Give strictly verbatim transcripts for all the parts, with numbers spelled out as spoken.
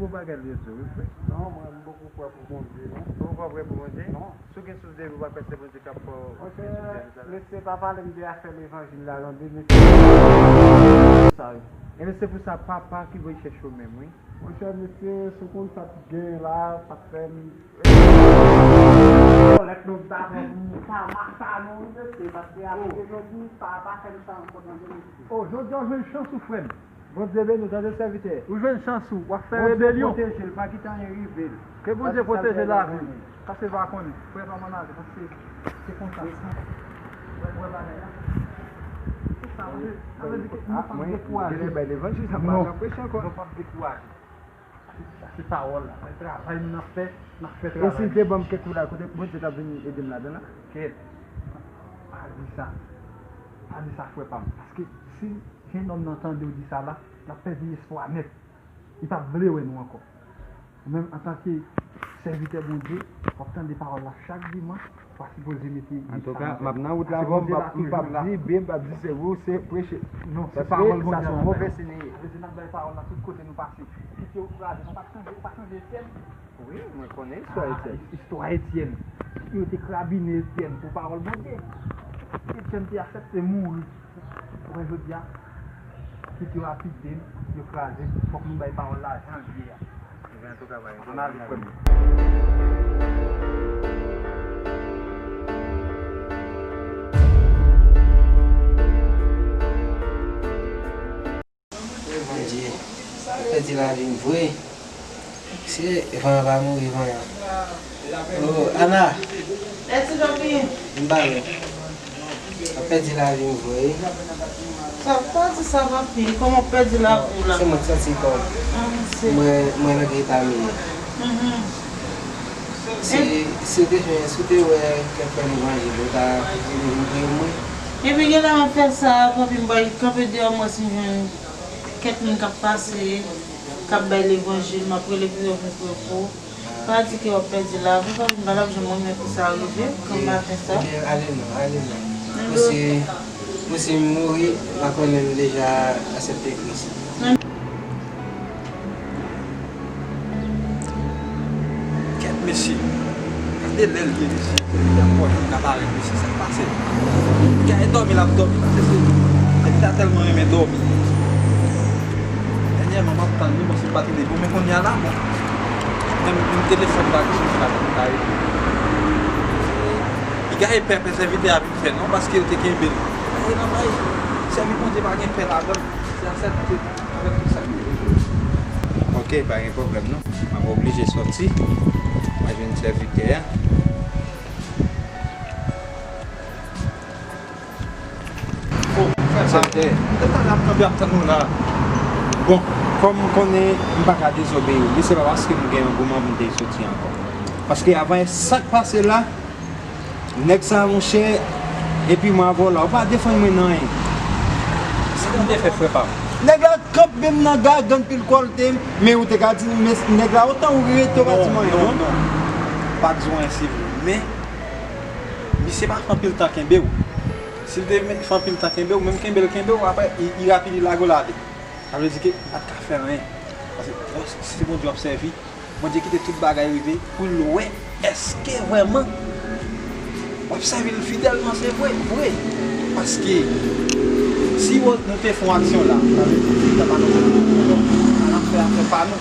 Bon bagay li yo di wi frè. Non, mwen m poko kwè pou Bondye non. Ou poko kwè pou Bondye? Non. Si w gen souf de vi, ou pa kwè se Bondye k ap fè w gen souf de vi sa la? Mesye pa pale m de afè levanjil la non, de mesye sa yo. Ebyen se pou sa papa ki voye chèche w menm wi. Monchè mesye, si w konn sa t gen la, sa t fè m Kòlèt nou t ap pran pou sa mata nou wi mesye, paske apre jodi, pa, pa fè m sa ankò tande mesye. O, jodi a w jwenn chans ou frè m. Bondye beni w tande sèvitè. Ou jwenn chans ou, w ap fè rebelyon. Bondye pwoteje l, pa kite anyen rive l. Ke Bondye pwoteje lavi w. Paske l pa konnen. Frè pa mannaje, paske se konsa. Wè, wè bagay la. Sa vle, sa vle di ke nou p ap dekouraje. Mwen, bay levanjil sa, m pa ka preche ankò. Nou p ap dekouraje. Se, se pawòl la. Se travay nou n ap fè, n ap fè travay. E si l te ban m kèk kou la, kote Bondye t ap vin ede m ladan l la? Kèt. Pa di sa. Pa di sa, frè pa m. Paske si jennonm nan tande w di sa la, l ap pèdi espwa nèt. Li p ap vle wè nou ankò. Ou menm, antanke sèvitè Bondye, w ap tande pawòl la chak dimanch. Pa sipoze mete. Antouka, m ap nan wout la avè w, m p ap, m p ap di byen, m p ap di se vre, se preche. Non, se pawòl Bondye n ap bay. Paske sa se yon move siy li ye. Sa vle di n ap bay pawòl la tout kote nou pase. Kit yo kraze, nou pa t chanje, ou pa chanje Etyèn? Wi, mwen konnen istwa Etyèn. Istwa Etyèn. Yo te krabinen Etyèn pou pawòl Bondye. Etyèn te aksepte mouri. Ou wè jodi a, kit yo lapide m, kit yo kraze m, fòk nou bay pawòl la jan l ye a. Ebyen, antouka, pa gen pwoblèm. Ann ale, frè m. Bondye, pèdi lavi m vre. Se van an pa mouri, van an. Oh, Ana! Lè ti dòmi. M pa lwen. Mwen pèdi lavi m vre. Sa pa di sa, papi. Kòman w pèdi lavi w la? Se mwen ki santi kò m. Ah, se mwen, mwen nan eta m ye. Mhm. Si, si w te jwenn, si w te wè kèk frè levanjil, ou ta vini vin priye mwen. Epi genlè m ap fè sa, papi, m bay kanpe deyò mwen si m jwenn kèk moun k ap pase, k ap bay levanjil, m ap rele pou yo vin priye pou ou. Pa di ke w ap pèdi lavi w, papi, m pa t ap janm renmen pou sa rive, granm maten sa. Ebyen, ale non, ale non. Pou si, pou si m mouri, m pa konnen m deja aksepte Kris. Kèt mesye, gade lè l ye mesye, epi l ap pòche l ka parèt mesye, sa k pase? Gade dòmi l ap dòmi, paske se, epi l ta tèlman renmen dòmi. Dènyèman, m ap tann li, bon, se pa t rive pou mwen kounye a la, bon. Menm, menm telefòn pa gen, se pa t rive. Li gaye pè, pè sèvitè a vin fè non, paske yo te kenbe l. Gaye nan bay, sèvi Bondye pa gen pè ladan l, se aksepte avèk tout sa k gen. Ok, pa gen pwoblèm non. M ap oblije sòti. M a jwenn sèvitè a. Oh, frè Saltè, depi talè ap kanpe ap tann ou la. Bon, kòm m konnen m pa ka dezobeyi w, li se pa paske m gen yon gouman pou m te soti ankò. Paske avan sa k pase la, nèg sa monchè, epi mwen avè w la, ou pa defann mwen nan anyen. Sa m te fè, frè pa m? Nèg la kanpe m nan gagann pil kòlte m, men ou te ka di m, men nèg la otan ou rete ou pa di m anyen non. Non, non. Pa di w anyen se vre, men misye pa fè anpil tan kenbe w. Si l te fè anpil tan kenbe w, menm kenbe l kenbe w, apre, li, li rapid, li lage w lage. Sa vle di ke ou pa t ka fè anyen. Paske, bon, se Bondye w ap sèvi. Bondye kite tout bagay rive pou l wè èske vrèman w ap sèvi l fidèlman, se vre, vre. Paske, si w, nou te fè yon aksyon la, sa vle di, se tan pa nou, nou, nou, nou, nou, nou ap fè afè pa nou.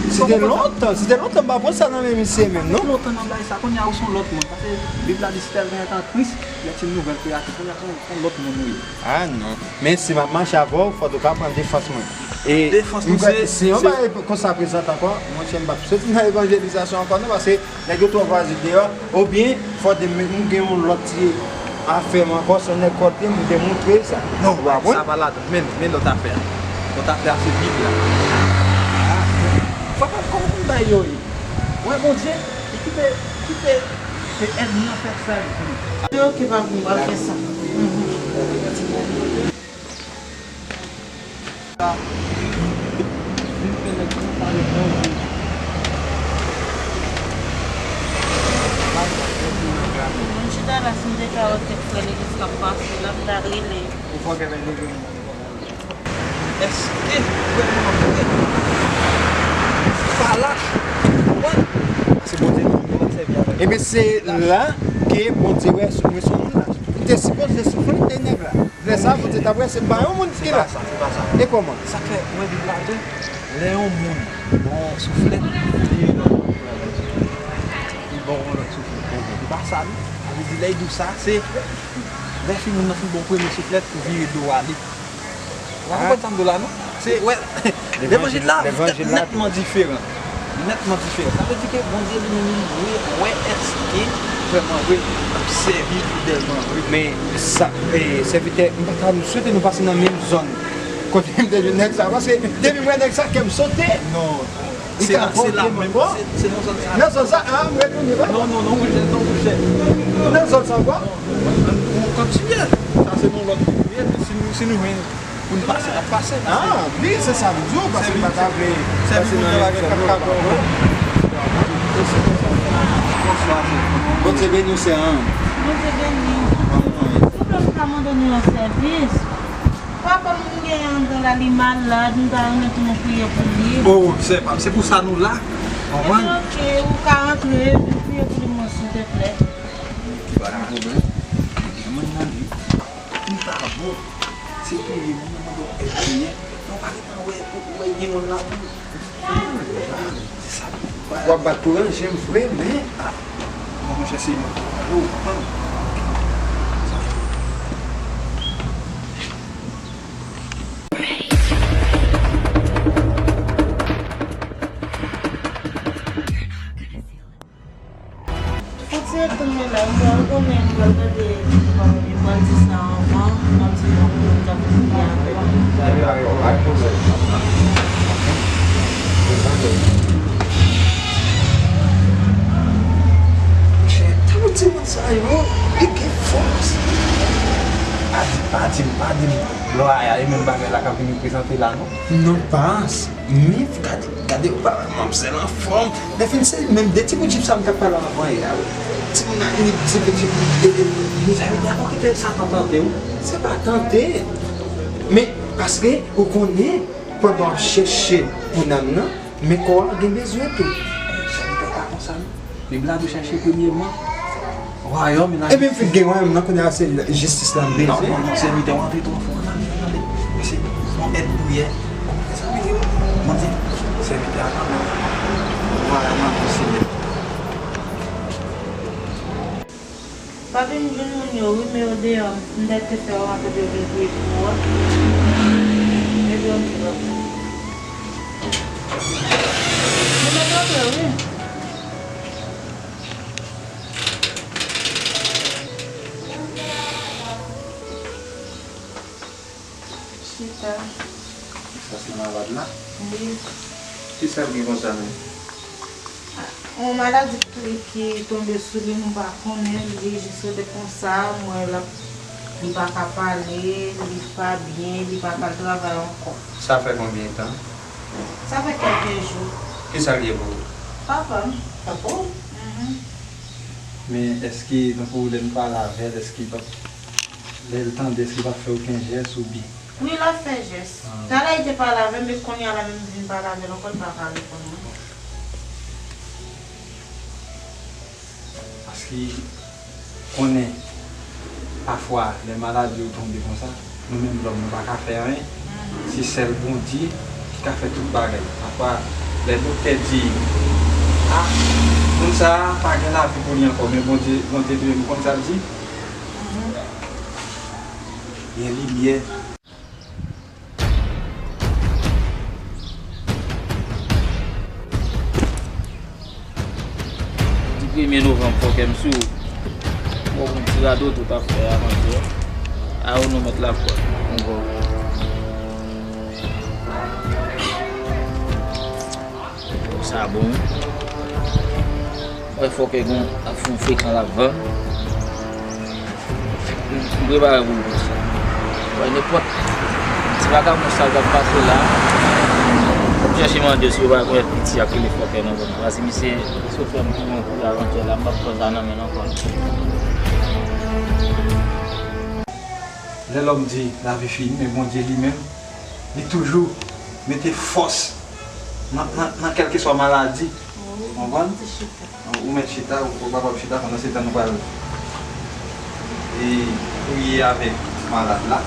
Se te lontan, se te lontan, m pa pran sa nan men misye menm, non. Lontan nan bagay sa, kounye a ou se yon lòt moun. Paske Bib la di, si tèl gen tan Kris, il est une nouvelle créature. Kounye a se yon, se yon lòt moun ou ye. Ah non. Men si m ap mache avè w, fò w ka pran defans mwen. E defans nou se, si yon bagay konsa prezante ankò, monchè, m p ap soti nan evanjelizasyon ankò non, paske nèg yo twò vwazin deyò, oubyen fò de m gen yon lòt ti afè m ankò, se yon nèg kòlte m, m te montre sa. Non, sa pa ladan. Men, men lòt afè a. Lòt afè a se Bib la. Fò pa kòm konn bagay yo ye. Wè Bondye, li kite, kite, kite ènmi an fè sa l vle. Ok, pa vin pral fè sa. Mhm. Vin fè nèg konsa yo bon Dye. Mwen chita la, si m te ka wè kèk frè legliz k ap pase, la m ta rele. Ou fò gen leve moun. Èske vrèman vre? Lach. Ou konprann? Se Bondye menm ki va sèvi avèk. Ebyen, se la ke Bondye wè mwen se yon moun lach. M te sipoze souflete nèg la. Lè sa, Bondye t ap wè se pa yon moun ki lach. Se pa sa, se pa sa. E kòman? Sa k fè, ou wè Bib la di, lè yon moun ba w yon souflèt, li ba w yon lòt souflèt. Se pa sa, non. Sa vle di, lè l di w sa, se lè fin moun nan fin ba w premye souflèt, ou vire do w ale. Ou pa konprann sa m di w la, non? Se, wè, levanjil la nètman diferan. Nètman diferan. Sa vle di ke Bondye li menm li vre, wè èske vrèman vre n ap sèvi fidèlman vre. Men sa, e, sèvitè, m pa ta swete nou pase nan menm zòn kote m te jwenn nèg sa, paske depi m wè nèg sa, kè m sote. Non. Li ka vòlye m ankò. Se nan zòn sa. Nan zòn sa, a, m retounen, pa? Non, non, non, monchè, non, monchè. Nan zòn sa ankò? Ann kontinye. Sa se nan lòt kote, si nou, si nou jwenn pou n pase, n ap pase. Ah, wi, se sa m di w, paske m pa ta vle pase nan lòt zòn ankò. Bondye beni w, sè an. Bondye beni w. Silvouplè, m ka mande nou yon sèvis. Papa m gen anndan la, li malad, m ta renmen pou nou priye pou li. Oh, sè pa m, se pou sa nou la. Konprann? Ebyen, oke, ou ka antre, vin priye pou li, mwen, silteplè. Pa gen pwoblèm. Mwen nan li. Li pa bon. Se priye, mwen mande w èd priyè. Non, pa gentan wè, ou wè gen moun la pou. W ap bat pou ranje m vre, men. Mwen, monchè, se yon. Fouti retounen la, m pral konnen, m pral gade, m pral di sa anvan, m ap di non, m ap fini avè l. Monchè, tout timoun sa yo, li gen fòs. Pa di, pa di, pa di m, Loraya, e menm bagay la k ap vin prezante la, non? Non, pas. Men, gade, gade, ou pa wè manmzèl anfòm. Lè fin se menm de ti bout jip sa m t ap pale anvan yè a, wi. Timoun nan li ti bout jip, e, e, mizè, wi, dakò kite sa pa tante w. Se pa tante. Men, paske, ou konnen, pandan w ap chèche pou nanm nan, men kò a gen bezwen tou. Sa li pa konsa, non. Bib la di w chèche premyèman wayòm e lajistis. Ebyen, m fin gen wayòm nan, kounye a se jistis la m bezwen. Non, non, non, sèvitè, w antre twò fon nan li, tande. Mesye, se yon èd priyè. Mezanmi, yo, mwen di, sèvitè a kanmenm. Vwala, m ap di Senyè. Papi, m jwenn moun yo, wi, men yo deyò. M t ap te fè w rantre pou yo vin priye pou ou a. Ebyen, oke, papi. Nou mèt rantre, wi. Chita. Sa se malad la? Wi. Kisa l gen konsa menm? Yon maladi ki, ki tonbe sou li, nou pa konnen, li jis rete konsa, m wè l ap, li pa ka pale, li pa byen, li pa ka al travay ankò. Sa fè konbyen tan? Sa fè kèlke jou. Kisa l ye pou ou? Papa m. Papa w? Mhm. Men èske, tankou lè n pale avè l, èske l p ap, lè l tande, èske l p ap fè okenn jès oubyen? Wi, l ap fè jès. Ah. Talè li te pale avè m, men kounye a la menm vin pale avè l ankò, li pa ka reponn mwen. Paske, konnen, pafwa, lè maladi yo tonbe konsa, nou menm lòm, nou pa ka fè anyen. Mhm. Se sèl Bondye ki ka fè tout bagay. Pafwa, lè doktè di, "Ah, moun sa a pa gen lavi pou li ankò," men Bondye, Bondye li menm, ou konn sa l di? Mhm. Gen limyè. Di premye novanm, fòkè m sou ou. Bon, yon ti radot ou t ap fè avantyè a. A ou non, mèt la kwè. Ankò. Sa bon. Mwen fòkè gon ap fè yon frekan l ap vann. M prepare pou l konsa. Wè nenpòt ti vagabon sa k ap pase la, m chèche mande si yo pa konèt piti ak rele fòkè nan zòn nan. Paske misye sot fè m tou yon kou avantyè la, m p ap pran sa nan men l ankò non. Lè lòm di lavi fini, men Bondye li menm, li toujou mete fòs Nan, nan, nan kèlkeswa maladi. Ou konprann? Ou mèt chita, ou kapab chita, pandan se tan nou pral, e, priye avèk malad la.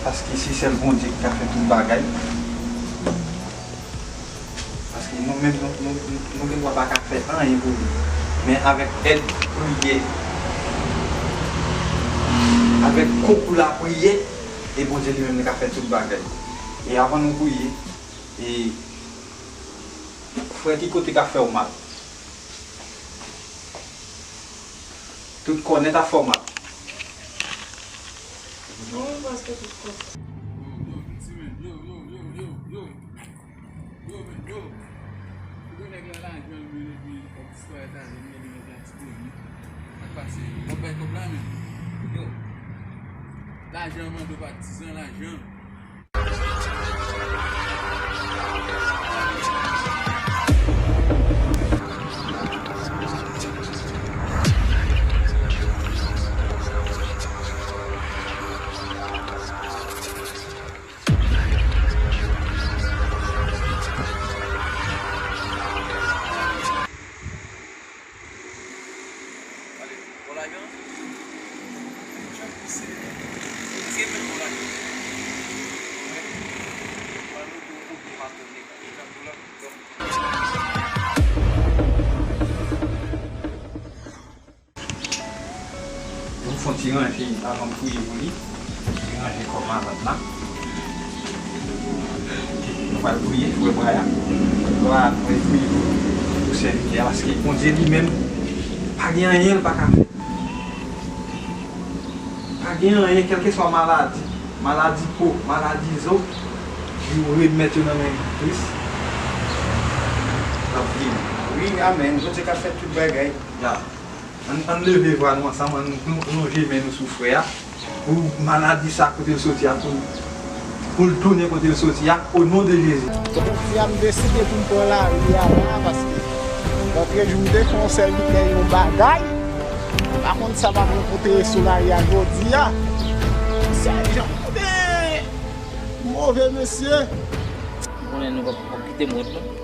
Paske se sèl Bondye ki ka fè tout bagay. Paske nou menm, nou, nou, nou, nou gen dwa pa ka fè anyen pou li. Men avèk èd priyè, avèk konkou lapriyè, e Bondye li menm li ka fè tout bagay. E avan nou priye, e frè, ki kote k ap fè w mal? Tout kò nèt ap fè w mal. Non, prèske tout kò. Yo, yo, men, yo, yo, yo, yo, yo. Yo, men, yo. Ou gen nèg la lajan l, men epi kòb istwa Etazini, men nèg la ti komi. Sa k pase? W ap bay kòb la, men. Yo. Lajan mande w patizan, lajan. Gade, bon lajan. Jan pise. Eske menm bon lajan? Ban nou tou oubyen pa konnen. Jan pou la. Nou fè yon ti ranje avan m priye pou li. Ti ranje kò malad la. Ok, nou pral priye, frè Braya. Braya, nou pral priye pou, pou sèvitè a, paske Bondye li menm, pa gen anyen l pa ka fè. Pa gen anyen, kèlkeswa maladi, maladi po, maladi zo, li remèt yo nan men Kris, l ap geri. Wi, amèn. Bondye ka fè tout bagay. Ya. Ann, ann leve vwa nou ansanm, ann lon-, lonje men nou sou frè a, pou maladi sa kote l soti a, pou, pou l tounen kote l soti a, o non de Jezi. Jodi a m deside pou m pran lari a la, paske lòt jou m te fè yon sèvitè yon bagay, m pa konn sa m ap rankontre sou lari a jodi a. Sèjan, men, move mesye. M konnen nou p ap, p ap kite m wont non.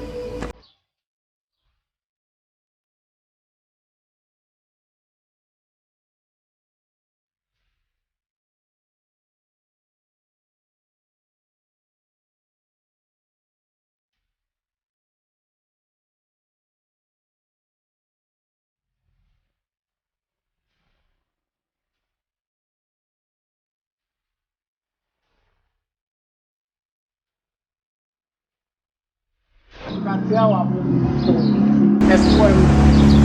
Katya w ap rele m. Èske w wè m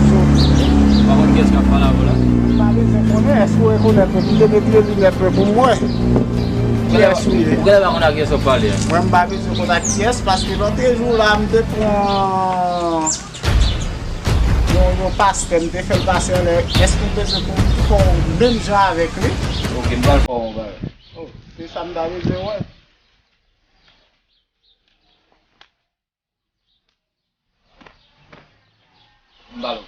soti? Ou pa konn kiyès k ap pale avè w la? M pa bezwen konnen. Èske w rekonèt mwen? Kite m eklere linèt mwen pou m wè kiyès ou ye. Ou genlè pa konn ak kiyès w ap pale a. Mwen, m pa bezwen konn ak kiyès, paske lòt jou la, m te pran yon, yon pastè, m te fè l pase anlè. Èske w bezwen pou m fè w menm jan avèk li? Ok, m pral fè w yon bagay. Oh, se sa m ta bezwen wè. M ba l.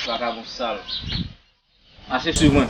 Vakabon sal. Mache swiv mwen.